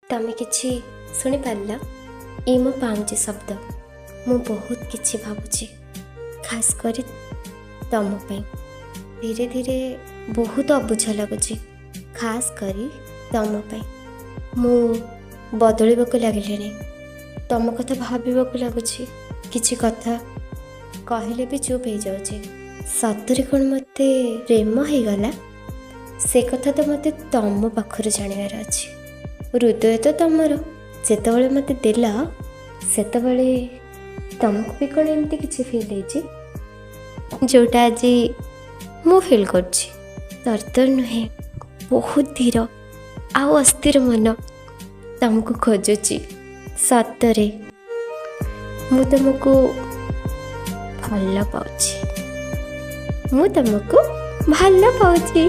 ତମେ କିଛି ଶୁଣିପାରିଲ? ଏଇ ମୋ ପାଉଁଜି ଶବ୍ଦ। ମୁଁ ବହୁତ କିଛି ଭାବୁଛି, ଖାସ୍ କରି ତମ ପାଇଁ। ଧୀରେ ଧୀରେ ବହୁତ ଅବୁଝା ଲାଗୁଛି, ଖାସ୍ କରି ତମ ପାଇଁ। ମୁଁ ବଦଳିବାକୁ ଲାଗିଲିଣି, ତମ କଥା ଭାବିବାକୁ ଲାଗୁଛି। କିଛି କଥା କହିଲେ ବି ଚୁପ୍ ହେଇଯାଉଛି। ସତରେ କ'ଣ ମୋତେ ପ୍ରେମ ହେଇଗଲା? ସେ କଥା ତ ମୋତେ ତମ ପାଖରୁ ଜାଣିବାର ଅଛି। ହୃଦୟ ତ ତମର, ଯେତେବେଳେ ମୋତେ ଦେଲ ସେତେବେଳେ ତମକୁ ବି କ'ଣ ଏମିତି କିଛି ଫିଲ୍ ହେଇଛି, ଯେଉଁଟା ଆଜି ମୁଁ ଫିଲ୍ କରୁଛି? ତରତର ନୁହେଁ, ବହୁତ ଧୀର ଆଉ ଅସ୍ଥିର ମନ ତମକୁ ଖୋଜୁଛି। ସତରେ ମୁଁ ତମକୁ ଭଲ ପାଉଛି, ମୁଁ ତମକୁ ଭଲ ପାଉଛି।